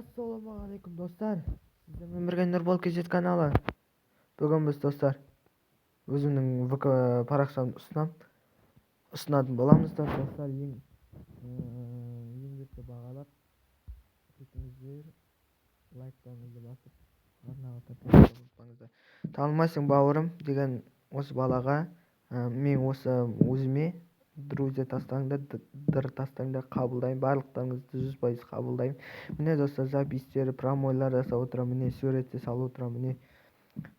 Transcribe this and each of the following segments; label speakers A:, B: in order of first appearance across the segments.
A: Ассалаумағалейкум, достар! Сіздермен бірге Нұрбол KZ каналы. Бүгін біз, достар, өзімнің ВК парақшамды ұсынатын боламыз. Достар, ең еңбекті бағалап кетіңіздер, лайктарыңызды басып, арнаға тіркелуді ұмытпаңыздар. «Танылмайсың, бауырым» деген осы балаға мен осы өзіме друзья тастаңдар, др тастаңдар, қабылдаймын, барлықтарыңызды 100% қабылдаймын. Міне, достар, запись тері, промойлар жасап отырамын, міне, суретте салып отырамын, міне,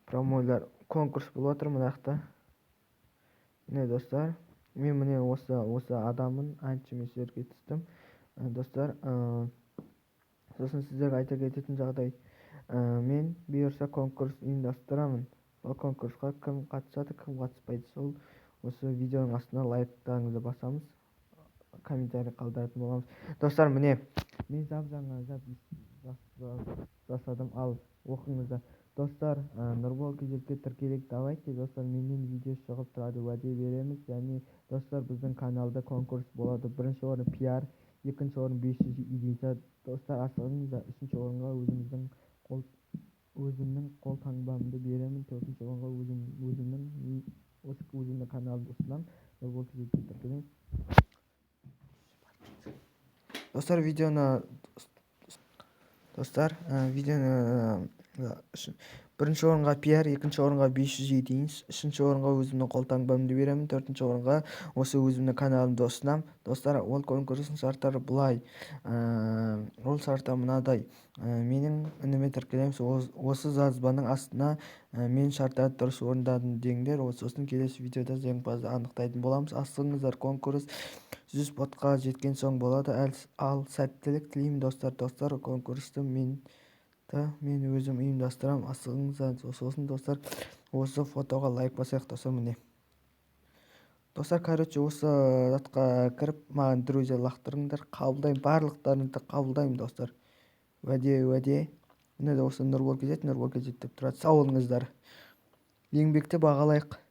A: промойлар, конкурс болып жатыр мына жақта. Міне, достар, мен, міне, осы адаммын, әншімен суретке түстім, достар. Сосын сіздерге айта кететін жағдай: мен бұйырса конкурс ұйымдастырамын. Сол конкурсқа кім қатысады, кім қатыспайды, сол осы видеоның астына лайктарыңызды басамыз, комментарий қалдыратын боламыз. Достар, міне, мен жап жаңа запись жасадым, ал оқыңыздар, достар. Нұрбол KZ-ге тіркелейік, давайте, достар. Менен видео шығып тұрады, уәде береміз. Және, достар, біздің каналда конкурс болады: бірінші орын — пиар, екінші орын — 500 единица. Достар, асығыңыздар. Үшінші орынға өзімнің қол таңбамды беремін, төртінші орынға өзімнің осы өзімнің каналымды ұсынамын. Нұрбол KZ-ге тіркелеміз, достар. Видеоны, достар, видеоны бірінші орынға пиар, екінші орынға 500 единиц, үшінші орынға өзімнің қолтаңбамды беремін, төртінші орынға осы өзімнің каналымды ұсынамын. Достар, ол конкурстың шарттары былай, ол шарттар мынадай: менің ініме тіркелеміз, осы жазбаның астына «Мен шарттарды дұрыс орындадым» деңдер. Сосын келесі видеода жеңімпазды анықтайтын боламыз. Асығыңыздар, конкурс 100 ботқа жеткен соң болады. Ал сәттілік тілеймін, достар. Достар, конкурсты мен өзім ұйымдастырамын, асығыңыздар. Сосын, достар, осы фотоға лайк басайық. Достар, міне, достар, короче, осы затқа кіріп, маған друзья лақтырыңдар, қабылдаймын, барлықтарыңызды қабылдаймын, достар, уәде, уәде. Міне, осы Нұрбол KZ, Нұрбол KZ деп тұрады. Сау болыңыздар, еңбекті бағалайық.